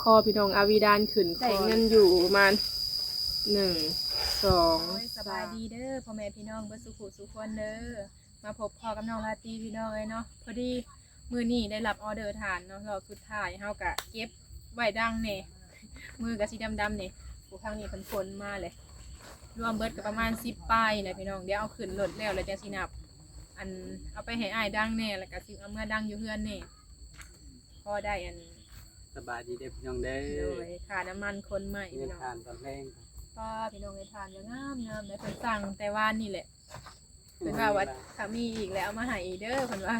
ຄໍພີ່ນ້ອງ ອາວິດານຂຶ້ນຄໍ ໄດ້ເງິນຢູ່ປະມານ ໜຶ່ງ ສອງ ໂດຍ ສະບາຍດີເດີພໍ່ແມ່ພີ່ນ້ອງເບິດສູ່ຜູ້ສູ່ຄົນເດີ. ມາພົບພໍ້ກັບນ້ອງລາຕີ ພີ່ນ້ອງເອີຍເນາະ. ພໍດີມື້ນີ້ໄດ້ຮັບອໍເດີຖ່ານເນາະ ລອບສຸດທ້າຍ ເຮົາກະເກັບໄວ້ດັງແດ່ ມືກະຊິດຳໆແດ່. ໂອ້ ທາງນີ້ເພິ່ນຂົນມາເລີຍ ລວມເບິດກະປະມານສິບປາຍແຫຼະພີ່ນ້ອງ. ດຽວເອົາຂຶ້ນລົດແລ້ວ ແລ້ວຈັ່ງຊິນັບ ອັນ ເອົາໄປໃຫ້ອ້າຍດັງແດ່ ແລ້ວກະຊິເອົາເມືອດັງຢູ່ເຮືອນແດ່ ພໍໄດ້ອັນ ສະບາຍດີເດີພີ່ນ້ອງເດີ. ໂດຍ ຄ່ານ້ຳມັນຂົນໃໝ່ ເງິນຖ່ານຕອນແລງ. ປ້າ ພີ່ນ້ອງເອີຍ ຖ່ານກະງາມໆເດ້ ເພິ່ນສັ່ງແຕ່ວານນີ້ແຫຼະ. ເພິ່ນວ່າ ວ່າຖ້າມີອີກແລ້ວເອົາມາໃຫ້ອີກເດີ ເພິ່ນວ່າ.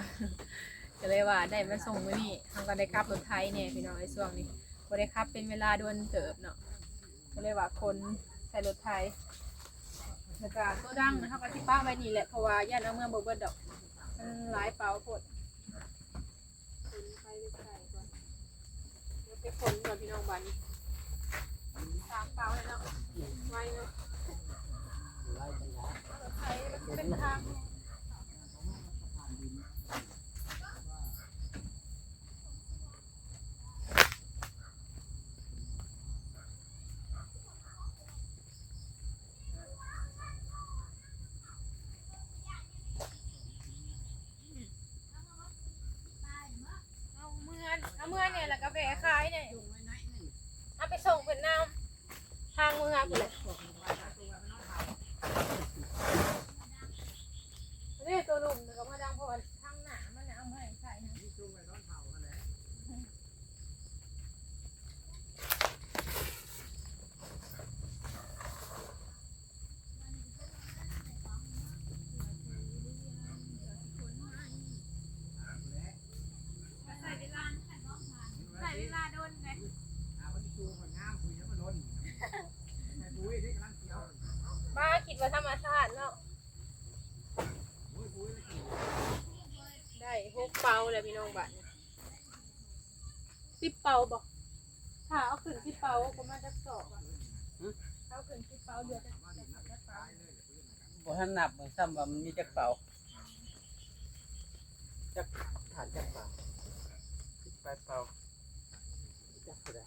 ກະເລີຍວ່າໄດ້ມາສົ່ງມື້ນີ້ ເຮົາກະໄດ້ຂັບລົດໄຖແດ່ພີ່ນ້ອງເອີຍ. ຊ່ວງນີ້ບໍ່ໄດ້ຂັບເປັນເວລາດົນເຕີບເນາະ ກະເລີຍວ່າຂົນໃສ່ລົດໄຖ ແລ້ວກະໂຕດັງນະ ເຮົາກະຊິປະໄວ້ນີ້ແຫຼະ ເພາະວ່າຢ້ານເອົາເມືອບໍ່ເບິດດອກ ມັນຫຼາຍເປົາໂພດ. ຂົນໄປໄປໃສ່ກ່ອນ ດຽວໄປຂົນກ່ອນພີ່ນ້ອງ ບາດນີ້ສາມເປົາແລ້ວເນາະ ໄວເນາະ ໄວຈັງຫວະ ລົດໄຖມັນເປັນທາງ. ເອົາເມືອ ເອົາເມືອແດ່ ແລ້ວກະແວ່ຂາຍແດ່ ເອົາໄປສົ່ງເພິ່ນນຳ ທາງເມືອພຸ້ນແຫຼະ. ເດ້ ໂຕໜຸ່ມກະມາດັງ ເພາະວ່າທາງໜ້າມັນເອົາມາໃຫ້ໃສ່ນະ. ໃຊ້ເວລາ ໃຊ້ເວລາດົນເດ້ ບ້າ ຄິດວ່າທຳມະຊາດເນາະ. ໄດ້ຫົກເປົາແລ້ວພີ່ນ້ອງ ບາດນີ້ ສິບເປົາບໍ່? ຖ້າເອົາຂຶ້ນສິບເປົາປະມານຈັກສອບ? ຫຶ? ເອົາຂຶ້ນສິບເປົາເຫຼືອຈັກ ຈັກເປົາ? ບໍ່ທັນນັບເບິ່ງຊ້ຳວ່າມັນມີຈັກເປົາ ຈັກຖານຈັກເປົາ ສິບປາຍເປົາ ຈັກເທົ່າໃດ.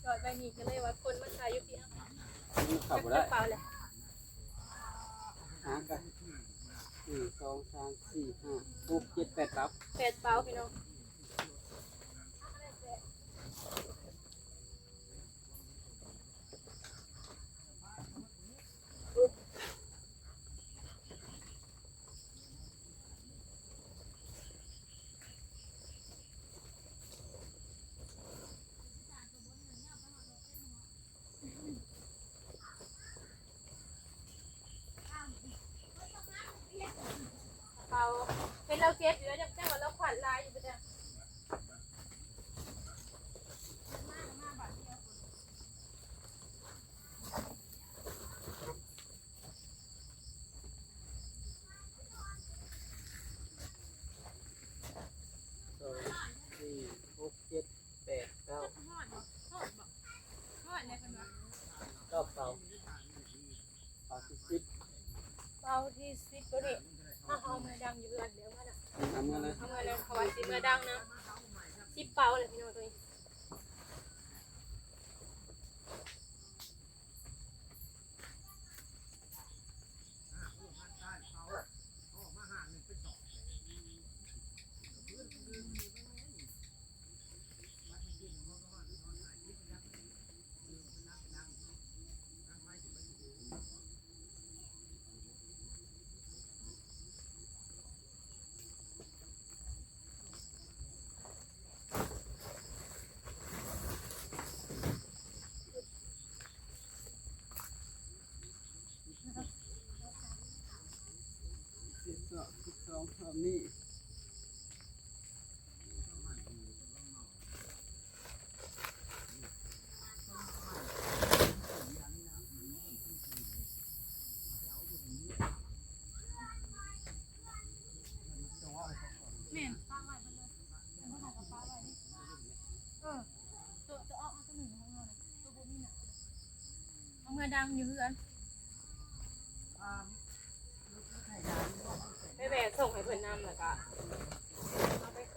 ຈອດໄວ້ນີ້ກະເລີຍວ່າຄົນມາຖ່າຍຢູ່ພີ້ ມັນເຂົ້າບໍ່ໄດ້ ຈັກເປົາແຫຼະ ຫາກະ ໜຶ່ງ ສອງ ສາມ ສີ່ ຫ້າ ຫົກ ເຈັດ ແປດເປົາ ແປດເປົາພີ່ນ້ອງ. ເຂົາເຫັນລາວເກັບຢູ່ແລ້ວ ຈັກວ່າລາວຂວັນຫຼາຍຢູ່ບໍ່ຈັກ. ສອງ ສີ່ ຫົກ ເຈັດ ແປດ ເກົ້າ ຮອດບໍ່? ຮອດບໍ່? ຮອດແລ້ວເພິ່ນວ່າ ເກົ້າເປົາ ເປົາທີສິບ ເປົາທີສິບໂຕນີ້ ເຮົາເອົາມາດັງຢູ່ເຮືອນ ດຽວເອົາມານະ ເອົາມາເລີຍ ເອົາມາເລີຍ ເພາະວ່າຊິມາດັງນຳ ສິບເປົາແລ້ວພີ່ນ້ອງໂຕນີ້. ສິບສອງ ສິບສອງ ຮອບນີ້. ແມ່ນ ປະໄວ້ເບິດເລີຍ ເອີ ໂຕ ໂຕອອກມາໂຕໜຶ່ງຂອງເຮົານະ ໂຕບໍ່ມີໜ້ານະ. ຕັ້ງຢູ່ເຮືອນ ໄປແວ່ສົ່ງໃຫ້ເພິ່ນນຳ ແລ້ວກະ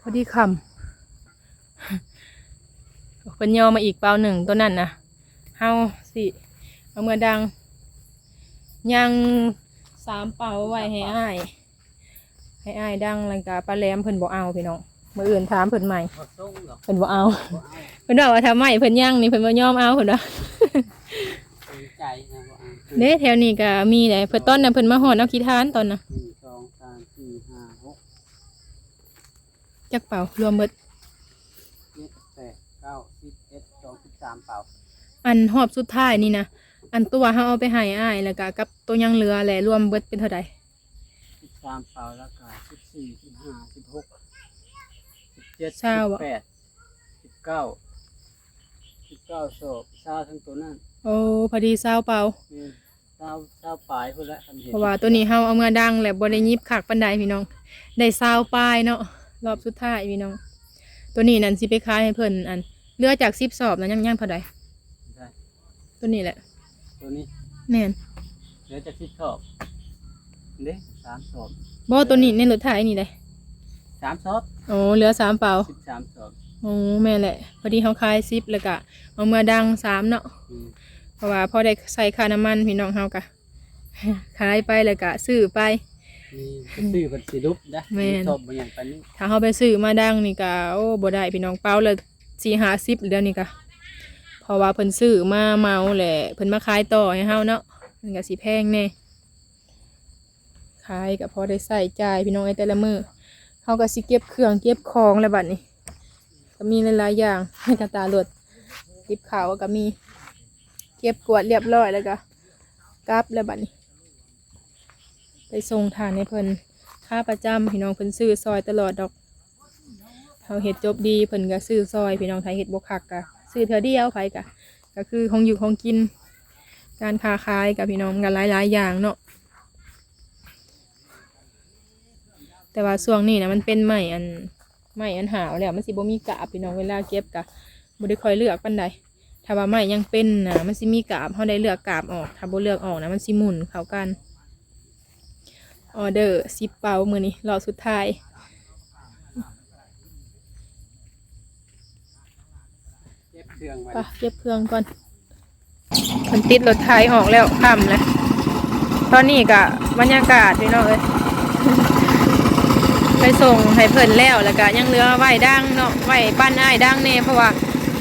ພໍດີຄ່ຳ ເພິ່ນຍໍມາອີກເປົາໜຶ່ງ ໂຕນັ້ນນະ ເຮົາຊິເອົາເມືອດັງ ຍັງສາມເປົາໄວ້ໃຫ້ອ້າຍ ໃຫ້ອ້າຍດັງ ແລ້ວກະປາແຫຼມເພິ່ນບໍ່ເອົາພີ່ນ້ອງ ມື້ອື່ນຖາມເພິ່ນໃໝ່ ບໍ່ສົ່ງດອກ ເພິ່ນບໍ່ເອົາ ບໍ່ເອົາ ເພິ່ນວ່າ ວ່າຖ້າໄມ້ເພິ່ນຍັງນີ້ ເພິ່ນບໍ່ຍອມເອົາ ເພິ່ນວ່າ ສົນໃຈນະ ບໍ່ເອົາ ເດ້ ແຖວນີ້ກະມີແຫຼະ ເພິ່ນ ຕອນນັ້ນເພິ່ນມາຮອດເອົາຂີ້ຖ່ານຕອນນະ ໜຶ່ງ ສອງ ສາມ ສີ່ ຫ້າ ຫົກ ຈັກເປົາລວມເບິດ ເຈັດ ແປດ ເກົ້າ ສິບ ສິບເອັດ ສິບສອງ ສິບສາມເປົາ ອັນຮອບສຸດທ້າຍນີ້ນະ ອັນຕົວເຮົາເອົາໄປໃຫ້ອ້າຍ ແລ້ວກະກັບໂຕຍັງເຫຼືອແຫຼະ ລວມເບິດເປັນເທົ່າໃດ? ສິບສາມເປົາ ແລ້ວກະສິບສີ່ ສິບຫ້າ ສິບຫົກ ສິບເຈັດ ຊາວ ສິບແປດ ສິບເກົ້າ ສິບເກົ້າສອບ ຊາວທັງໂຕນັ້ນ ໂອ້ ພໍດີຊາວເປົາ ແມ່ນ ຊາວ ຊາວປາຍພຸ້ນແຫຼະ ຄັນເຫັນ ເພາະວ່າໂຕນີ້ເຮົາເອົາເມືອດັງແລ້ວບໍ່ໄດ້ຫຍິບຄັກປານໃດພີ່ນ້ອງ ໄດ້ຊາວປາຍເນາະ ຮອບສຸດທ້າຍພີ່ນ້ອງ ໂຕນີ້ນັ້ນຊິໄປຂາຍໃຫ້ເພິ່ນ ອັນເຫຼືອຈາກສິບສອບນະ ຍັງ ຍັງເທົ່າໃດ? ໂຕນີ້ແຫຼະ ໂຕນີ້ ແມ່ນ ເຫຼືອຈາກສິບສອບ ເດ້ ສາມສອບ ບໍ່ ໂຕນີ້ໃນລົດໄຖນີ້ເດ້ ສາມສອບ ໂອ້ ເຫຼືອສາມເປົາ ສິບສາມສອບ ໂອ້ ແມ່ນແຫຼະ ພໍດີເຮົາຂາຍສິບ ແລ້ວກະເອົາເມືອດັງສາມເນາະ ອືມ ເພາະວ່າພໍໄດ້ໃສ່ຄ່ານ້ຳມັນ ພີ່ນ້ອງ ເຮົາກະຂາຍໄປ ແລ້ວກະຊື້ໄປ ນີ້ໄປຊື້ເພິ່ນຊິຫຼຸບນະ ແມ່ນ ຊອບບໍ່ຫຍັງປານນີ້ ຖ້າເຮົາໄປຊື້ມາດັງນີ້ກະ ໂອ້ ບໍ່ໄດ້ພີ່ນ້ອງ ເປົາລະ ສີ່ຫ້າສິບ ດຽວນີ້ກະ ເພາະວ່າເພິ່ນຊື້ມາເໝົາແຫຼະ ເພິ່ນມາຂາຍຕໍ່ໃຫ້ເຮົາເນາະ ມັນກະຊິແພງແດ່ ຂາຍກະພໍໄດ້ໃຊ້ຈ່າຍພີ່ນ້ອງເອີຍ ແຕ່ລະມື້ ເຮົາກະຊິເກັບເຄື່ອງເກັບຂອງແລ້ວບັດນີ້ ກະມີຫຼາຍໆຢ່າງ ໃນກະຕາລົດ ຕິບເຂົ້າກະມີ ເກັບກວາດລຽບຮ້ອຍ ແລ້ວກະກັບແລ້ວບັດນີ້ ໄປສົ່ງຖ່ານໃຫ້ເພິ່ນ ຄາປະຈຳພີ່ນ້ອງ ເພິ່ນຊື້ຊ່ອຍຕະຫຼອດດອກ ເຮົາເຮັດຈົບດີ ເພິ່ນກະຊື້ຊ່ອຍພີ່ນ້ອງ ຖ້າເຮັດບໍ່ຄັກກະຊື້ເທື່ອດຽວ ໃຜກະ ກະຄືຂອງຢູ່ຂອງກິນ ການຄ້າຂາຍກະພີ່ນ້ອງ ມັນກະຫຼາຍໆຢ່າງເນາະ ແຕ່ວ່າຊ່ວງນີ້ນະ ມັນເປັນໄມ້ອັນ ໄມ້ອັນຫາວແລ້ວ ມັນຊິບໍ່ມີກາບພີ່ນ້ອງ ເວລາເກັບກະບໍ່ໄດ້ຄ່ອຍເລືອກປານໃດ ຖ້າວ່າໄມ້ຍັງເປັນນະ ມັນຊິມີກາບ ເຮົາໄດ້ເລືອກກາບອອກ ຖ້າບໍ່ເລືອກອອກນະ ມັນຊິໝຸ່ນເຂົ້າກັນ ອໍເດີສິບເປົາມື້ນີ້ ລອບສຸດທ້າຍ ເກັບເຄື່ອງໄວ້ ໄປເກັບເຄື່ອງກ່ອນ ເພິ່ນຕິດລົດໄຖອອກແລ້ວ ຄ່ຳແລ້ວ ຕອນນີ້ກະບັນຍາກາດພີ່ນ້ອງເອີຍ ໄປສົ່ງໃຫ້ເພິ່ນແລ້ວ ແລ້ວກະຍັງເຫຼືອໄວ້ດັງເນາະ ໄວ້ປັນອ້າຍດັງແດ່ ເພາະວ່າ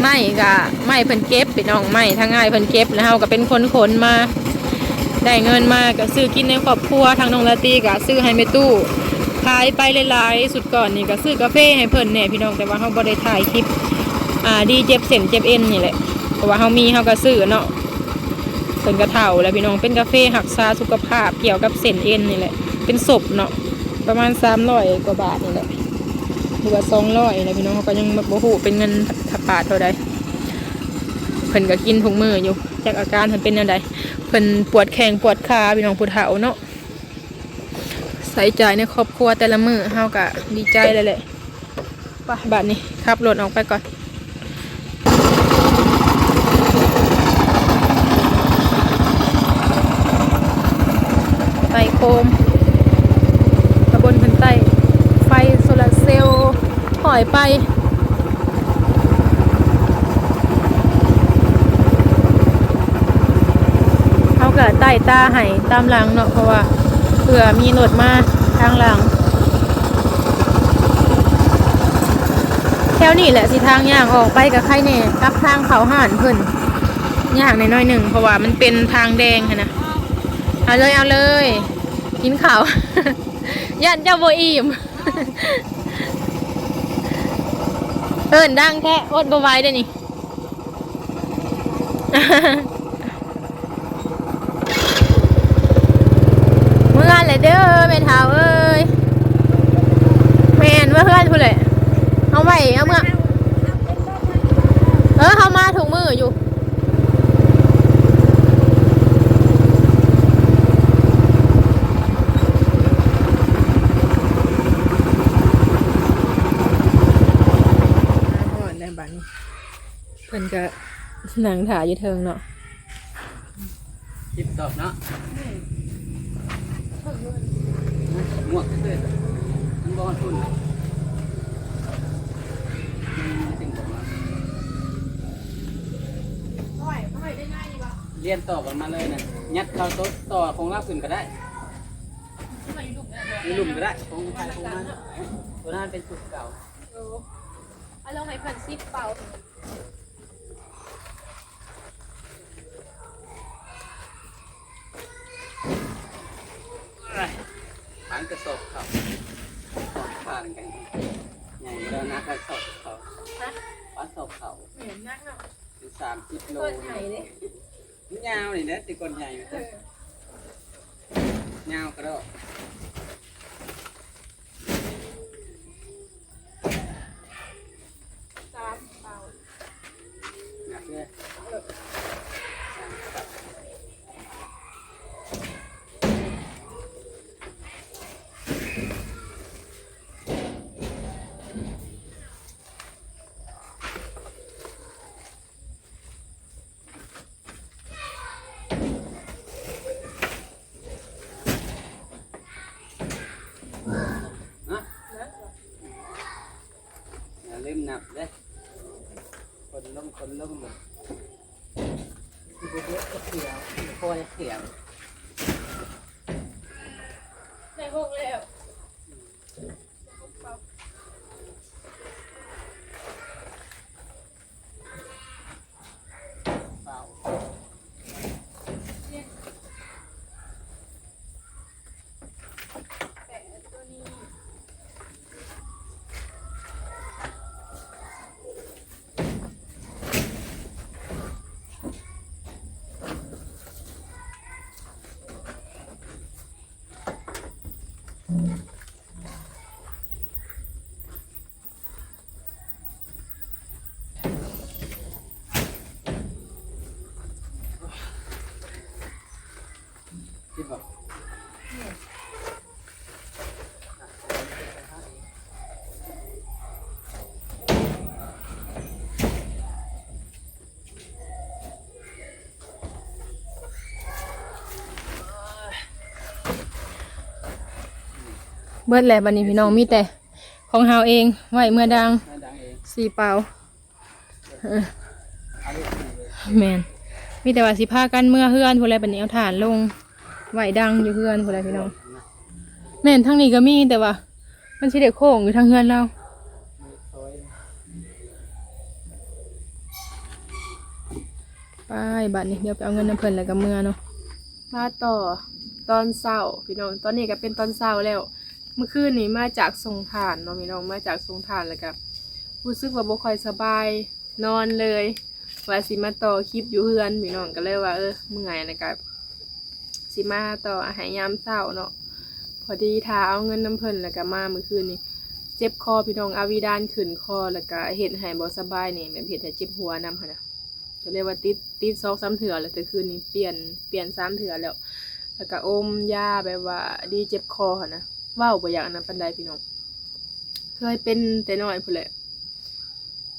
ໄມ້ກະ ໄມ້ເພິ່ນເກັບພີ່ນ້ອງ ໄມ້ທາງອ້າຍເພິ່ນເກັບ ແລ້ວເຮົາກະເປັນຄົນຂົນມາ ໄດ້ເງິນມາກະຊື້ກິນໃນຄອບຄົວ ທາງນ້ອງລາຕີກະຊື້ໃຫ້ແມ່ຕູ້ ຂາຍໄປຫຼາຍໆ ຊຸດກ່ອນນີ້ກະຊື້ກາເຟໃຫ້ເພິ່ນແດ່ພີ່ນ້ອງ ແຕ່ວ່າເຮົາບໍ່ໄດ້ຖ່າຍຄລິບ ອ່າ ດີເຈັບເສັ້ນເຈັບເອັນນີ້ແຫຼະ ເພາະວ່າເຮົາມີເຮົາກະຊື້ເນາະ ເພິ່ນກະເຖົ້າແລ້ວພີ່ນ້ອງ ເປັນກາເຟຮັກສາສຸຂະພາບກ່ຽວກັບເສັ້ນເອັນນີ້ແຫຼະ ເປັນສົບເນາະ ປະມານສາມຮ້ອຍກວ່າບາດນີ້ແຫຼະ ຫຼືວ່າສອງຮ້ອຍນີ້ແຫຼະພີ່ນ້ອງ ເຮົາກະຍັງບໍ່ຮູ້ເປັນເງິນທະປາດເທົ່າໃດ ເພິ່ນກະກິນທຸກມື້ຢູ່ ຈັກອາການເພິ່ນເປັນແນວໃດ ເພິ່ນປວດແຂ້ງປວດຂາພີ່ນ້ອງ ຜູ້ເຖົ້າເນາະ ໃຊ້ຈ່າຍໃນຄອບຄົວແຕ່ລະມື້ ເຮົາກະດີໃຈແລ້ວແຫຼະ ໄປ ບາດນີ້ຂັບລົດອອກໄປກ່ອນ ໄຕ່ໂຄມ ຕຳບົນຂຶ້ນໃຕ້ ໄຟໂຊລາເຊວຫ້ອຍໄປ ເຮົາກະໄຕ້ຕາໃຫ້ຕາມຫຼັງເນາະ ເພາະວ່າເຜື່ອມີລົດມາທາງຫຼັງ ແຖວນີ້ແຫຼະ ຊິທາງຍ່າງອອກໄປກະໄຄແດ່ ກັບທາງເຂົ້າຮ້ານເພິ່ນ ຍາກແດ່ໜ້ອຍໜຶ່ງ ເພາະວ່າມັນເປັນທາງແດງຫັ້ນນະ ເອົາເລີຍ ເອົາເລີຍ ກິນເຂົ້າ ຢ້ານເຈົ້າບໍ່ອີ່ມ ເອີ້ນດັງແທ້ ອົດບໍ່ໄຫວເດ້ນີ້ ເມືອແຫຼະເດີແມ່ເຖົ້າເອີຍ ແມ່ນ ເມືອເຮືອນພຸ້ນແຫຼະ ເອົາໄວ້ ເອົາເມືອ ເອີ ເຮົາມາທຸກມື້ຢູ່ ມາຮອດແລ້ວບັດນີ້ ເພິ່ນກະນັ່ງຖ້າຢູ່ເທິງເນາະ ສິບສອບເນາະ. ແມ່ນ. ໝວກເກີດມັນບໍ່ຮອດທຶນ ມັນຈຶ່ງບໍ່ມາ. ຫ້ອຍ ຫ້ອຍໄດ້ງ່າຍນີ້ບໍ່? ລຽນຕໍ່ກັນມາເລີຍນະ ຍັດເຂົ້າໂຕະຕໍ່ຂອງລາວຂຶ້ນກໍໄດ້ ຢູ່ລຸ່ມກໍໄດ້ ຂອງໃຜຂອງມັນ. ໂຕນັ້ນເປັນຊຸດເກົ່າ. ໂອ້ ເອົາລົງໃຫ້ເພິ່ນສິບເປົາ. ປານກະສອບເຂົ້າ ຂອງປານກັນ ໃຫຍ່ແລ້ວນະ ກະສອບເຂົ້າ. ຮະ? ປານກະສອບເຂົ້າ. ແມ່ນ ໜັກເນາະ. ເປັນສາມສິບໂລ. ເພິ່ນໃຫຍ່ເດ້. ມັນຍາວນີ້ແຫຼະ ແຕ່ກ່ອນໃຫຍ່. ເອີ ຍາວກະດອກ. ສາມເປົາ. ໜັກເດ້. ເອີ. ນະ? ນະ? ຢ່າລືມນັບເດ້. ຄົນລົງ ຄົນລົງເດ້. ຊິບໍ່ເບິດຈັກເທື່ອ ບໍ່ພໍຈັກເທື່ອ. ໄດ້ຫົກແລ້ວ. ເບິດແລ້ວບັດນີ້ພີ່ນ້ອງ ມີແຕ່ຂອງເຮົາເອງ ໄວ້ເມືອດັງ ໄວ້ດັງເອງ ສີ່ເປົາ. ເອີ ເອົາເລີຍ ແມ່ນ ມີແຕ່ວ່າຊິພາກັນເມືອເຮືອນພຸ້ນແຫຼະ ບັດນີ້ເອົາຖ່ານລົງໄວ້ດັງຢູ່ເຮືອນພຸ້ນແຫຼະພີ່ນ້ອງ. ແມ່ນ ທາງນີ້ກໍມີ ແຕ່ວ່າ ມັນຊິໄດ້ໂຄ້ງຢູ່ທາງເຮືອນລາວ. ໄປ ບາດນີ້ດຽວໄປເອົາເງິນນຳເພິ່ນແລ້ວກໍເມືອເນາະ. ມາຕໍ່ຕອນເຊົ້າພີ່ນ້ອງ ຕອນນີ້ກໍເປັນຕອນເຊົ້າແລ້ວ. ເມື່ອຄືນນີ້ມາຈາກສົ່ງຖ່ານເນາະພີ່ນ້ອງ ມາຈາກສົ່ງຖ່ານ ແລ້ວກໍຮູ້ສຶກວ່າບໍ່ຄ່ອຍສະບາຍ ນອນເລີຍ ວ່າຊິມາຕໍ່ຄລິບຢູ່ເຮືອນພີ່ນ້ອງ ກໍເລີຍວ່າ ເອີ ເມື່ອຍ ແລ້ວກໍ ຊິມາຕໍ່ໃຫ້ຍາມເຊົ້າເນາະ. ພໍດີຖ້າເອົາເງິນນຳເພິ່ນ ແລ້ວກະມາມື້ຄືນນີ້ ເຈັບຄໍພີ່ນ້ອງ ອາວິດານຂຶ້ນຄໍ ແລ້ວກະເຮັດໃຫ້ບໍ່ສະບາຍແດ່ ແບບເຮັດໃຫ້ເຈັບຫົວນຳຫັ້ນນະ. ກໍເລີຍວ່າຕິດ ຕິດສອງສາມເທື່ອແລ້ວ ແຕ່ຄືນນີ້ປ່ຽນ ປ່ຽນສາມເທື່ອແລ້ວ. ແລ້ວກະອົມຢາແບບວ່າດີເຈັບຄໍຫັ້ນນະ ເວົ້າບໍ່ຢາກອັນນັ້ນປານໃດພີ່ນ້ອງ ເຄີຍເປັນແຕ່ນ້ອຍພຸ້ນແຫຼະ.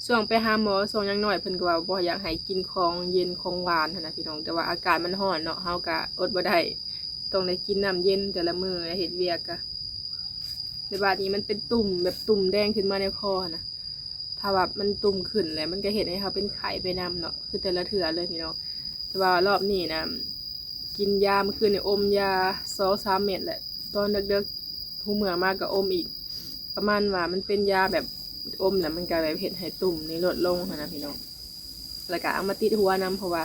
ຊ່ວງໄປຫາໝໍ ຊ່ວງຍັງນ້ອຍ ເພິ່ນກໍວ່າບໍ່ຢາກໃຫ້ກິນຂອງເຢັນຂອງຫວານຫັ້ນນະພີ່ນ້ອງ ແຕ່ວ່າອາກາດມັນຮ້ອນເນາະ ເຮົາກໍອົດບໍ່ໄດ້ ຕ້ອງໄດ້ກິນນ້ຳເຢັນແຕ່ລະມື້ ເຮັດວຽກກະ ແຕ່ບາດນີ້ມັນເປັນຕຸ່ມ ແບບຕຸ່ມແດງຂຶ້ນມາໃນຄໍຫັ້ນນະ. ຖ້າວ່າມັນຕຸ່ມຂຶ້ນແລ້ວ ມັນກໍເຮັດໃຫ້ເຮົາເປັນໄຂ້ໄປນຳເນາະ ຄືແຕ່ລະເທື່ອເລີຍພີ່ນ້ອງ. ແຕ່ວ່າລອບນີ້ນະ ກິນຢາ ເມື່ອຄືນນີ້ອົມຢາສອງສາມເມັດແຫຼະ ຕອນເດິກໆ ຮູ້ເມື່ອມາກໍອົມອີກ ປະມານວ່າມັນເປັນຢາແບບອົມແລ້ວມັນກໍແບບເຮັດໃຫ້ຕຸ່ມນີ້ລົດລົງຫັ້ນນະພີ່ນ້ອງ. ແລ້ວກໍເອົາມາຕິດຫົວນຳ ເພາະວ່າ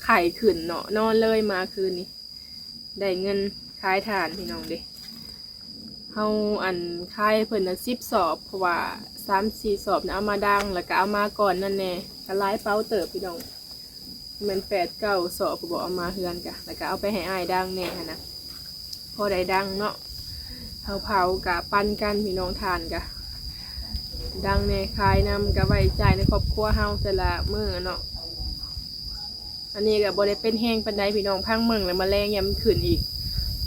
ໄຂ້ຂຶ້ນເນາະ ນອນເລີຍມາຄືນນີ້. ໄດ້ເງິນຂາຍຖ່ານພີ່ນ້ອງເດ້. ເຮົາອັນຂາຍໃຫ້ເພິ່ນນະສິບສອບ ເພາະວ່າສາມສີ່ສອບນະເອົາມາດັງ ແລ້ວກະເອົາມາກ່ອນນັ້ນແດ່ ກະຫຼາຍເປົາເຕີບພີ່ນ້ອງ ແມ່ນແປດເກົ້າສອບພຸ້ນເອົາມາເຮືອນກະ ແລ້ວກະເອົາໄປໃຫ້ອ້າຍດັງແດ່ຫັ້ນນະ ພໍໄດ້ດັງເນາະ. ເຮົາເຜົາກະປັນກັນພີ່ນ້ອງ ຖ່ານກະດັງແດ່ ຂາຍນຳ ກະໄວ້ຈ່າຍໃນຄອບຄົວເຮົາແຕ່ລະມື້ເນາະ. ອັນນີ້ກໍບໍ່ໄດ້ເປັນແຮງປານໃດພີ່ນ້ອງ ພັງເບິ່ງແລ້ວມາແລງຍັງຂຶ້ນອີກ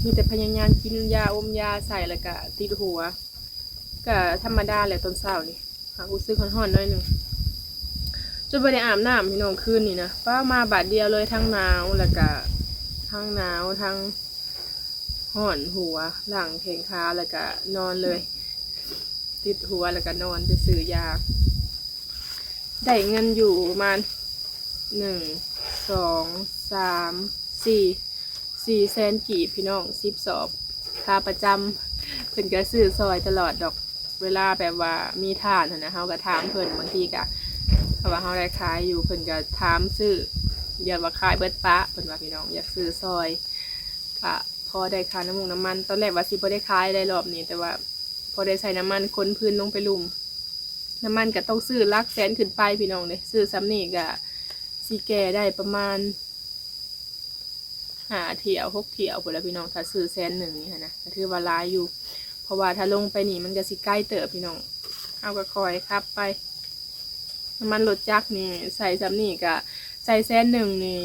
ມີແຕ່ພະຍາຍາມກິນຢາອົມຢາໃສ່ ແລ້ວກໍຕິດຫົວ ກໍທຳມະດາແຫຼະຕອນເຊົ້ານີ້ ຫາກຮູ້ສຶກຮ້ອນໆໜ້ອຍໜຶ່ງ ຈົນບໍ່ໄດ້ອາບນ້ຳພີ່ນ້ອງ ຄືນນີ້ນະ ປ້າ ມາບາດດຽວເລີຍ ທັງໜາວ ແລ້ວກໍ ທັງໜາວທັງຮ້ອນຫົວ ລ້າງແຂ້ງຂາແລ້ວກະນອນເລີຍ ຕິດຫົວແລ້ວກະນອນໄປຊື້ຢາ. ໄດ້ເງິນຢູ່ປະມານ ໜຶ່ງ ສອງ ສາມ ສີ່ ສີ່ແສນກີບພີ່ນ້ອງ ສິບສອບ ຂາປະຈຳ ເພິ່ນກະຊື້ຊ່ອຍຕະຫຼອດດອກ. ເວລາແບບວ່າມີທານຫັ້ນນະ ເຮົາກະຖາມເພິ່ນ ບາງທີກະ ເພາະວ່າເຮົາໄດ້ຂາຍຢູ່ ເພິ່ນກະຖາມຊື້ ຢ້ານວ່າຂາຍເບິດປະ ເພິ່ນວ່າພີ່ນ້ອງ ຢາກຊື້ຊ່ອຍ ກະພໍໄດ້ຄ່ານ້ຳມັນ. ຕອນແລກວ່າຊິບໍ່ໄດ້ຂາຍໄດ໋ລອບນີ້ ແຕ່ວ່າພໍໄດ້ໃຊ້ນ້ຳມັນຂົນພື້ນລົງໄປລຸ່ມ ນ້ຳມັນກະຕ້ອງຊື້ຫຼັກແສນຂຶ້ນໄປພີ່ນ້ອງເດ້. ຊື້ສ່ຳນີ້ກະຊິແກ່ໄດ້ປະມານ ຫ້າຖ້ຽວຫົກຖ້ຽວພຸ້ນລະພີ່ນ້ອງ ຖ້າຊື້ແສນໜຶ່ງນີ້ຫັ້ນນະ ກະຖືວ່າຫຼາຍຢູ່ ເພາະວ່າຖ້າລົງໄປນີ້ມັນກະຊິໄກເຕີບພີ່ນ້ອງ. ເຮົາກະຄ່ອຍຂັບໄປ ນ້ຳມັນລົດຈັກນີ້ໃສ່ສ່ຳນີ້ກະ ໃສ່ແສນໜຶ່ງນີ້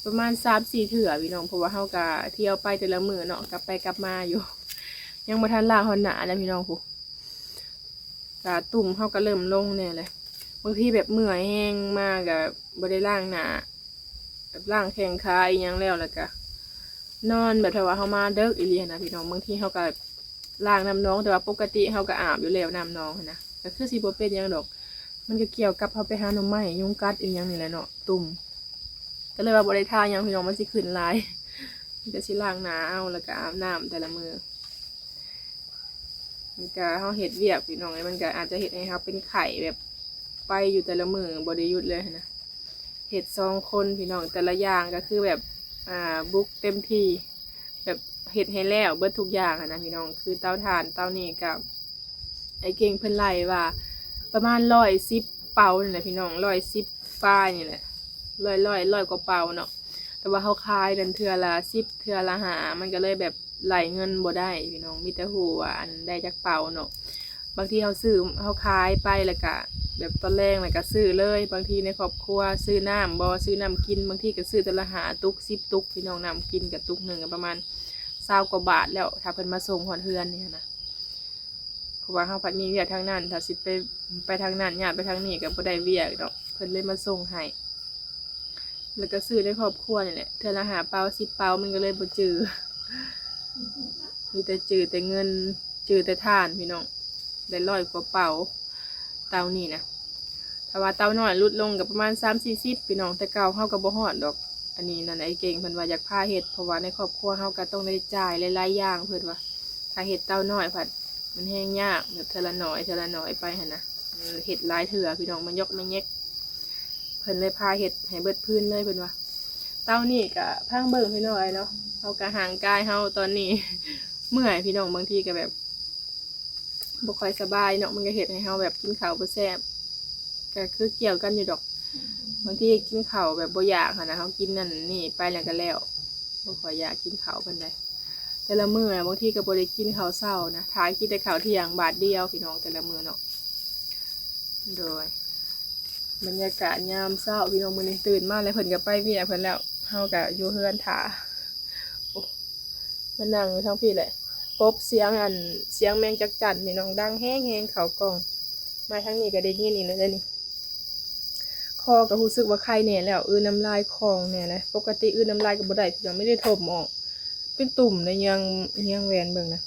ປະມານສາມສີ່ເທື່ອພີ່ນ້ອງ ເພາະວ່າເຮົາກະທ່ຽວໄປແຕ່ລະມື້ເນາະ ກັບໄປກັບມາຢູ່ ຍັງບໍ່ທັນລ້າງຮອດໜ້ານະພີ່ນ້ອງ ພຸ້ນ ກະຕຸ່ມເຮົາກະເລີ່ມລົງແດ່ແຫຼະ. ບາງທີແບບເມື່ອຍແຮງມາກະບໍ່ໄດ້ລ້າງໜ້າ ແບບລ້າງແຂ້ງຂາອີ່ຫຍັງແລ້ວ ແລ້ວກະນອນ ແບບຖ້າວ່າເຮົາມາເດິກອີ່ຫຼີຫັ້ນນະພີ່ນ້ອງ ບາງທີເຮົາກະລ້າງນ້ຳໜອງ ແຕ່ວ່າປົກກະຕິເຮົາກະອາບຢູ່ແລ້ວນ້ຳໜອງຫັ້ນນະ ກະຄືຊິບໍ່ເປັນຫຍັງດອກ. ມັນກະກ່ຽວກັບເຮົາໄປຫາໜໍ່ໄມ້ ຍຸງກັດອີ່ຫຍັງນີ້ແຫຼະເນາະ ຕຸ່ມ ກະເລີຍວ່າບໍ່ໄດ້ທາຫຍັງພີ່ນ້ອງ ມັນຊິຂຶ້ນຫຼາຍ ມີແຕ່ຊິລ້າງໜ້າເອົາ ແລ້ວກະອາບນ້ຳແຕ່ລະມື້. ມັນກະ ເຮົາເຮັດວຽກພີ່ນ້ອງເອີຍ ມັນກະອາດຈະເຮັດໃຫ້ເຮົາເປັນໄຂ້ແບບ ໄປຢູ່ແຕ່ລະມື້ບໍ່ໄດ້ຢຸດເລີຍຫັ້ນນະ. ເຮັດສອງຄົນພີ່ນ້ອງ ແຕ່ລະຢ່າງກະຄືແບບ ອ່າ ບຸກເຕັມທີ່ ແບບເຮັດໃຫ້ແລ້ວເບິດທຸກຢ່າງຫັ້ນນະພີ່ນ້ອງ. ຄືເຕົາຖ່ານເຕົານີ້ກະ ອ້າຍເກັ່ງເພິ່ນໄລ່ວ່າປະມານຮ້ອຍສິບເປົານີ້ແຫຼະພີ່ນ້ອງ ຮ້ອຍສິບປາຍນີ້ແຫຼະ ຮ້ອຍ ຮ້ອຍ ຮ້ອຍກວ່າເປົາເນາະ. ແຕ່ວ່າເຮົາຂາຍນັ້ນເທື່ອລະສິບ ເທື່ອລະຫ້າ ມັນກະເລີຍແບບໄລ່ເງິນບໍ່ໄດ້ພີ່ນ້ອງ ມີແຕ່ຮູ້ວ່າອັນໄດ້ຈັກເປົາເນາະ. ບາງທີເຮົາຊື້ ເຮົາຂາຍໄປແລ້ວກະ ແບບຕອນແລງແລ້ວກະຊື້ເລີຍ ບາງທີໃນຄອບຄົວຊື້ນ້ຳບໍ່ ຊື້ນ້ຳກິນ ບາງທີກະຊື້ເທື່ອລະຫ້າຕຸກ ສິບຕຸກພີ່ນ້ອງ ນ້ຳກິນກະຕຸກໜຶ່ງກະປະມານຊາວກວ່າບາດແລ້ວ ຖ້າເພິ່ນມາສົ່ງຮອດເຮືອນນີ້ຫັ້ນນະ. ເພາະວ່າເຮົາພັດມີວຽກທາງນັ້ນ ຖ້າຊິໄປ ໄປທາງນັ້ນ ຍ້າຍໄປທາງນີ້ກະບໍ່ໄດ້ວຽກດອກ ເພິ່ນເລີຍມາສົ່ງໃຫ້. ແລ້ວກະຊື້ໃນຄອບຄົວນີ້ແຫຼະ ເທື່ອລະຫ້າເປົາ ສິບເປົາ ມັນກະເລີຍບໍ່ຈື່ ມີແຕ່ຈື່ແຕ່ເງິນ ຈື່ແຕ່ຖ່ານພີ່ນ້ອງ ໄດ້ຮ້ອຍກວ່າເປົາ ເຕົານີ້ນະ. ຖ້າວ່າເຕົານ້ອຍຫຼຸດລົງກະປະມານສາມສີ່ສິບພີ່ນ້ອງ ແຕ່ເກົ່າເຮົາກະບໍ່ຮອດດອກ. ອັນນີ້ນັ້ນ ອ້າຍເກັ່ງເພິ່ນວ່າຢາກພາເຮັດ ເພາະວ່າໃນຄອບຄົວເຮົາກະຕ້ອງໄດ້ຈ່າຍຫຼາຍໆຢ່າງ ເພິ່ນວ່າ ຖ້າເຮັດເຕົານ້ອຍພັດມັນແຮງຍາກ ແບບເທື່ອລະໜ້ອຍ ເທື່ອລະໜ້ອຍໄປຫັ້ນນະ. ເອີ ເຮັດຫຼາຍເທື່ອພີ່ນ້ອງ ມາຍົກມາແຍກ ເພິ່ນເລີຍພາເຮັດໃຫ້ເບິດພື້ນເລີຍ ເພິ່ນວ່າ. ເຕົານີ້ກະພັງເບິ່ງພີ່ນ້ອງເອີຍເນາະ ເຮົາກະ ຮ່າງກາຍເຮົາຕອນນີ້ເມື່ອຍພີ່ນ້ອງ ບາງທີກະແບບ ບໍ່ຄ່ອຍສະບາຍເນາະ ມັນກະເຮັດໃຫ້ເຮົາແບບກິນເຂົ້າບໍ່ແຊບ ກະຄືກ່ຽວກັນຢູ່ດອກ. ບາງທີກິນເຂົ້າແບບບໍ່ຢາກຫັ້ນນະ ເຮົາກິນນັ້ນນີ້ໄປແລ້ວກະແລ້ວ ບໍ່ຄ່ອຍຢາກກິນເຂົ້າປານໃດ. ແຕ່ລະມື້ນະ ບາງທີກະບໍ່ໄດ້ກິນເຂົ້າເຊົ້ານະ ຖ້າກິນແຕ່ເຂົ້າທ່ຽງບາດດຽວພີ່ນ້ອງ ແຕ່ລະມື້ເນາະ. ໂດຍ ບັນຍາກາດຍາມເຊົ້າພີ່ນ້ອງ ມື້ນີ້ຕື່ນມາແລ້ວ ເພິ່ນກະໄປວຽກເພິ່ນແລ້ວ ເຮົາກະຢູ່ເຮືອນຖ້າ. ໂອ້ ມານັ່ງຢູ່ທາງພີ້ແຫຼະ ພົບສຽງອັນ ສຽງແມງຈັກຈັ່ນພີ່ນ້ອງ ດັງແຮງໆ ເຂົ້າກ້ອງ ມາທາງນີ້ກະໄດ້ຍິນອີກແລ້ວເດ້ນີ້. ຄໍກະຮູ້ສຶກວ່າໄຄແນ່ແລ້ວ ອື່ນນ້ຳລາຍຄ່ອງແນ່ແຫຼະ ປົກກະຕິອື່ນນ້ຳລາຍກະບໍ່ໄດ້ພີ່ນ້ອງ ມີແຕ່ຖົມອອກ ເປັນຕຸ່ມເດ້ ຍືງ ຍືງແຫວນເບິ່ງນະ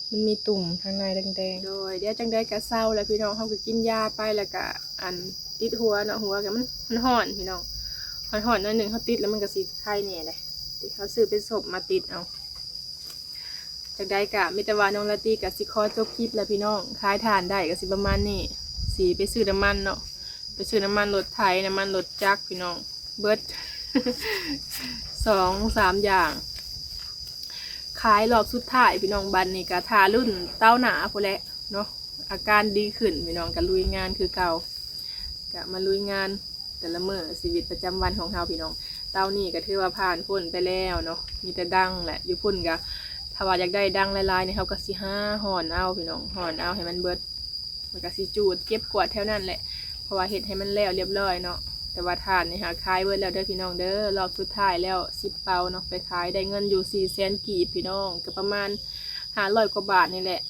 ມັນມີຕຸ່ມທາງໃນແດງໆ. ໂດຍ ດຽວຈັ່ງໃດກະເຊົາແລ້ວພີ່ນ້ອງ ເຮົາກະກິນຢາໄປ ແລ້ວກະອັນ ຕິດຫົວເນາະ ຫົວກະມັນ ມັນຮ້ອນພີ່ນ້ອງ ຮ້ອນໆໜ້ອຍໜຶ່ງ ເຮົາຕິດແລ້ວມັນກະຊິໄຄແນ່ເດ້ ເຮົາຊື້ເປັນສົບມາຕິດເອົາ. ຈັ່ງໃດກະມີແຕ່ວ່ານ້ອງລາຕີກະຊິຂໍຈົບຄລິບແລ້ວພີ່ນ້ອງ ຂາຍຖ່ານໄດ້ກະຊິປະມານນີ້ ຊິໄປຊື້ນ້ຳມັນເນາະ ໄປຊື້ນ້ຳມັນລົດໄຖ ນ້ຳມັນລົດຈັກພີ່ນ້ອງ ເບິດສອງສາມຢ່າງ ຂາຍລອບສຸດທ້າຍພີ່ນ້ອງ. ບັດນີ້ກະຖ້າລຸ້ນເຕົາໜ້າພຸ້ນແຫຼະເນາະ ອາການດີຂຶ້ນພີ່ນ້ອງ ກະລຸຍງານຄືເກົ່າ ກະມາລຸຍງານ ແຕ່ລະມື້ຊີວິດປະຈຳວັນຂອງເຮົາພີ່ນ້ອງ. ເຕົານີ້ກະຖືວ່າຜ່ານພົ້ນໄປແລ້ວເນາະ ມີແຕ່ດັງແຫຼະ ຢູ່ພຸ້ນກະ ຖ້າວ່າຢາກໄດ້ດັງຫຼາຍໆນີ້ ເຮົາກະຊິຫາຮ່ອນເອົາພີ່ນ້ອງ ຮ່ອນເອົາໃຫ້ມັນເບິດ ແລ້ວກະຊິຈູດເກັບກວາດແຖວນັ້ນແຫຼະ ເພາະວ່າເຮັດໃຫ້ມັນແລ້ວລຽບລ້ອຍເນາະ. ແຕ່ວ່າຖ່ານນີ້ຫາຂາຍເບິດແລ້ວເດີພີ່ນ້ອງເດີ ລອບສຸດທ້າຍແລ້ວ ສິບເປົາເນາະ ໄປຂາຍໄດ້ເງິນຢູ່ສີ່ແສນກີບພີ່ນ້ອງ ກະປະມານຫ້າຮ້ອຍກວ່າບາດນີ້ແຫຼະ.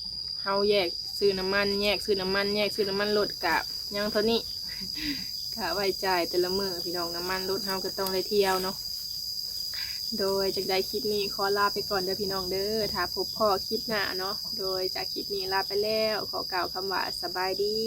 ເຮົາແຍກຊື້ນ້ຳມັນ ແຍກຊື້ນ້ຳມັນ ແຍກຊື້ນ້ຳມັນລົດກະຍັງເທົ່ານີ້ ກະໄວ້ຈ່າຍແຕ່ລະມື້ພີ່ນ້ອງ ນ້ຳມັນລົດເຮົາກະຕ້ອງໄດ້ທ່ຽວເນາະ. ໂດຍ ຈັ່ງໃດຄລິບນີ້ຂໍລາໄປກ່ອນເດີພີ່ນ້ອງເດີ ຖ້າພົບພໍ້ຄລິບໜ້າເນາະ. ໂດຍ ຈາກຄລິບນີ້ລາໄປແລ້ວ ຂໍກ່າວຄຳວ່າສະບາຍດີ.